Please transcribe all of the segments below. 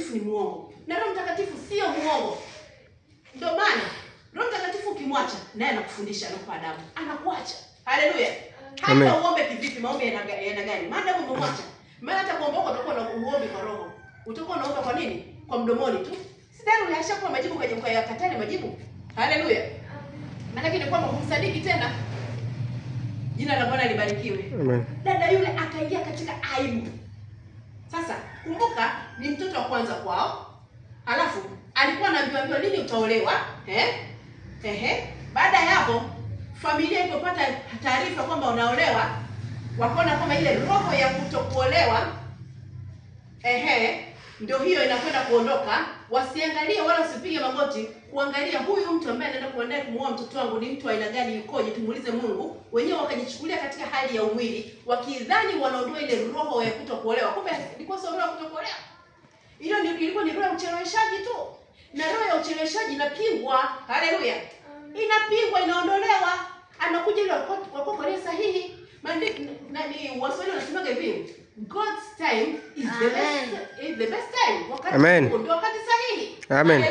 Mtakatifu ni muongo, na Roho Mtakatifu sio muongo. Ndio maana Roho Mtakatifu ukimwacha naye anakufundisha, anakupa adabu, anakuacha. Haleluya. Hata uombe kivipi, maombi yana gani? Maadamu umemwacha. Maana hata kuomba huko utakuwa na uombe kwa roho. Utakuwa unaomba kwa nini? Kwa mdomoni tu. Sidhani uliashakuwa majibu kwenye ukayakatale majibu. Haleluya. Maana ni kwamba humsadiki tena. Jina la Bwana libarikiwe. Amen. Dada yule akaingia katika aibu. Sasa kumbuka ni mtoto wa kwanza kwao. Alafu alikuwa anaambiwa lini utaolewa? Eh? Baada ya hapo familia ilipopata taarifa kwamba unaolewa, wakaona kwamba ile roho ya kutokuolewa ndio hiyo inakwenda kuondoka. Wasiangalie wala usipige magoti kuangalia huyu mtu ambaye anaenda kuandaa kumuoa mtoto wangu ni mtu aina gani, yukoje, tumuulize Mungu. Wenyewe wakajichukulia katika hali ya umwili, wakidhani wanaondoa ile roho ya kutokuolewa. Kumbe ilikuwa sio roho ya kutokuolewa. Ile ndio ilikuwa ni roho ya ucheleweshaji tu. Na roho ya ucheleweshaji inapingwa. Haleluya. Inapingwa, inaondolewa. Anakuja ile wako kwa sahihi. Maandiko nani, Waswahili wanasemaga hivi, God's time is the best, is the best time. Wakati ndio wakati sahihi. Amen.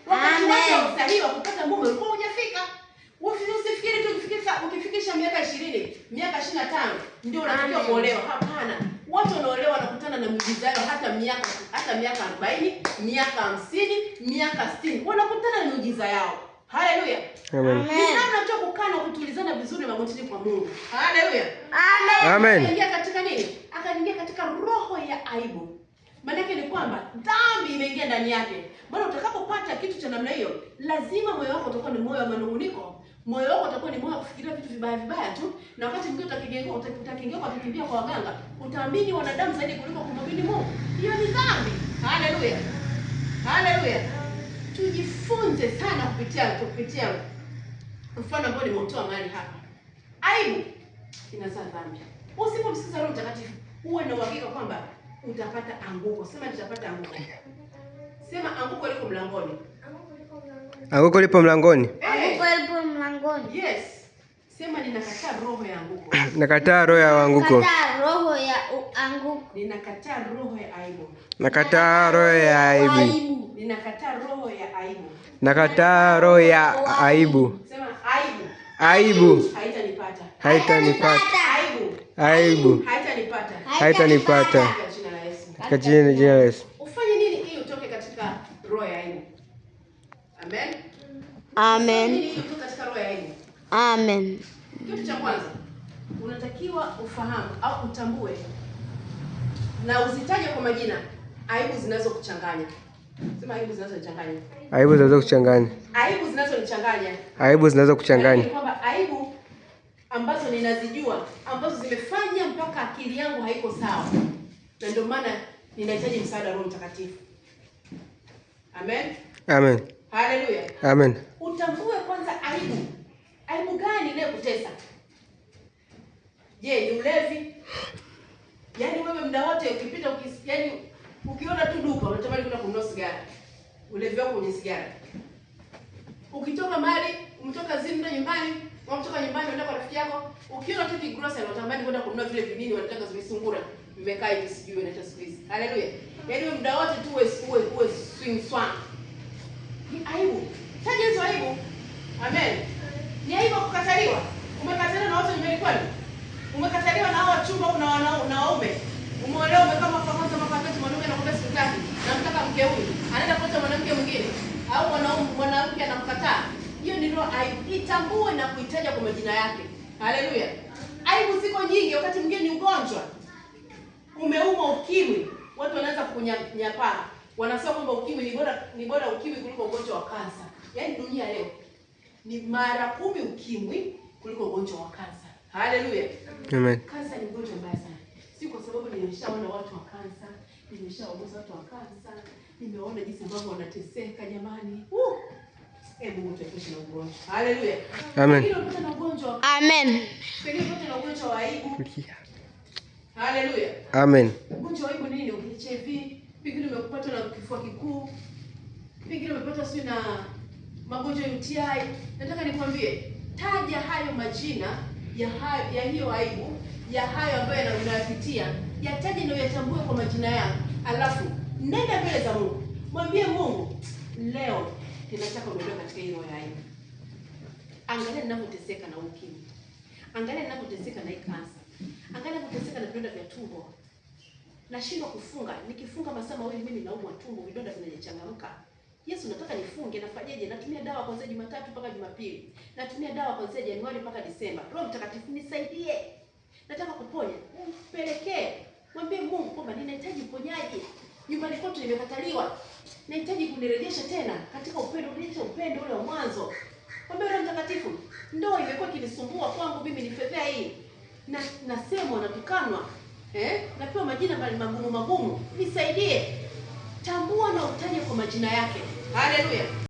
Wakati wake sahihi wa kupata mume ulikuwa hujafika. Usifikiri tu ukifikisha miaka 20, miaka 25 ndio unatakiwa kuolewa. Hapana. Watu wanaolewa wanakutana na miujiza yao hata miaka 40, miaka 50, miaka 60. Wanakutana na miujiza yao. Haleluya. Amen. Ni namna tu kukaa na kutulizana vizuri magotini kwa Mungu. Haleluya. Amen. Akaingia katika nini? Akaingia katika roho ya aibu. Maana yake ni kwamba dhambi imeingia ndani yake. Maana utakapopata kitu cha namna hiyo, lazima moyo wako utakuwa ni moyo wa manunguniko. Moyo wako utakuwa ni moyo wa kufikiria vitu vibaya vibaya tu, na wakati mwingine utakigeuka utakimbia kwa waganga, utaamini wanadamu zaidi kuliko kumwamini Mungu. Hiyo ni dhambi. Haleluya. Haleluya. Tujifunze sana kupitia mfano ambao nimeutoa mahali hapa. Aibu inazaa dhambi. Usipomsikiza Roho Mtakatifu, uwe na uhakika kwamba utapata anguko. Sema nitapata anguko. Sema anguko liko mlangoni. Anguko lipo mlangoni. Anguko lipo mlangoni. Yes. Sema ninakataa roho ya anguko. Nakataa roho ya anguko. Nakataa roho ya anguko. Ninakataa roho ya aibu. Nakataa roho ya aibu. Ninakataa roho ya aibu. Nakataa roho ya aibu. Sema aibu. Aibu. Haitanipata. Haitanipata. Aibu. Aibu. Haitanipata. Haitanipata. Katika jina la Yesu. Katika jina la Yesu. Ufanye nini ili utoke katika roho ya aibu? Amen. Amen. Nini ili utoke katika roho ya aibu? Amen. Kitu cha kwanza unatakiwa ufahamu au utambue na uzitaje kwa majina aibu zinazokuchanganya. Sema aibu zinazonichanganya. Aibu zinazokuchanganya. Aibu zinazonichanganya. Aibu zinazokuchanganya. Kwamba aibu ambazo ninazijua, ambazo zimefanya mpaka akili yangu haiko sawa. Na ndio maana ninahitaji msaada wa Roho Mtakatifu. Amen. Amen. Haleluya. Amen. Utambue kwanza aibu. Aibu gani inayokutesa? Je, ni ulevi? Yaani wewe muda wote ukipita yaani ukiona tu duka unatamani kwenda kununua sigara. Ulevi wako kwenye sigara. Ukitoka mahali, umetoka zimda nyumbani, unatoka nyumbani unaenda kwa rafiki yako, ukiona tu kigrosa unatamani kwenda kununua vile vimini wanataka zimisungura. Vimekaa hivi sijui wanaita siku hizi. Haleluya. Yaani wewe muda wote tu uwe swing swang. Ni aibu. Taja hizo aibu. Amen. Ni aibu kukataliwa. Umekataliwa na watu nyumbani kwenu. Umekataliwa na hao wachumba na waume. Umeolewa umekaa mwaka kwanza mwaka tatu mwanaume anakuambia sikutaki. Namtaka mke huyu. Anaenda kupata mwanamke mwingine au mwanamke anamkataa. Hiyo ni roho aibu. Itambue na kuitaja kwa majina yake. Haleluya. Aibu ziko nyingi, wakati mwingine ni ugonjwa. Umeumwa ukimwi, watu wanaanza kukunyanyapaa. Wanasema kwamba ukimwi ni bora ukimwi kuliko ugonjwa wa kansa. Yaani dunia leo ni mara 10 ukimwi kuliko ugonjwa wa kansa. Haleluya. Amen. Kansa ni ugonjwa mbaya sana. Si kwa sababu nimeshaona watu wa kansa, nimeshaongoza watu wa kansa, nimeona jinsi ambavyo wanateseka jamani. Hebu Mungu tuepushe na ugonjwa. Haleluya. Amen. Pengine upate na ugonjwa. Amen. Pengine upate na ugonjwa wa aibu. Haleluya. Amen. Ugonjwa wa aibu nini? HIV, pengine umepata na kifua kikuu, pengine umepata sio na magonjwa ya UTI. Nataka nikwambie, taja hayo majina ya hayo, ya hiyo aibu, ya hayo ambayo unayapitia, yataje na uyatambue kwa majina yao. Alafu Nenda mbele za Mungu, mwambie Mungu, leo ninataka uniondoe katika hii roho ya aibu. Angalia ninavyoteseka na ukimwi, angalia ninavyoteseka na hii kansa, angalia ninavyoteseka na vidonda vya tumbo. Nashindwa kufunga, nikifunga masaa mawili mimi naumwa tumbo, vidonda vinajichangamka. Yesu, nataka nifunge, nafanyeje? Natumia dawa kuanzia Jumatatu mpaka Jumapili, natumia dawa kuanzia Januari mpaka Disemba. Roho Mtakatifu nisaidie, nataka kuponya. Mpelekee, mwambie Mungu kwamba ninahitaji uponyaji. Nyumbani kwetu nimekataliwa, nahitaji kunirejesha tena katika upendo, kurejesha upendo ule wa mwanzo. Mwambie Roho Mtakatifu, ndoa imekuwa ikinisumbua kwangu mimi, ni fedhea hii na nasemwa, natukanwa, napewa majina magumu magumu, nisaidie. Tambua na utaje kwa majina yake. Haleluya.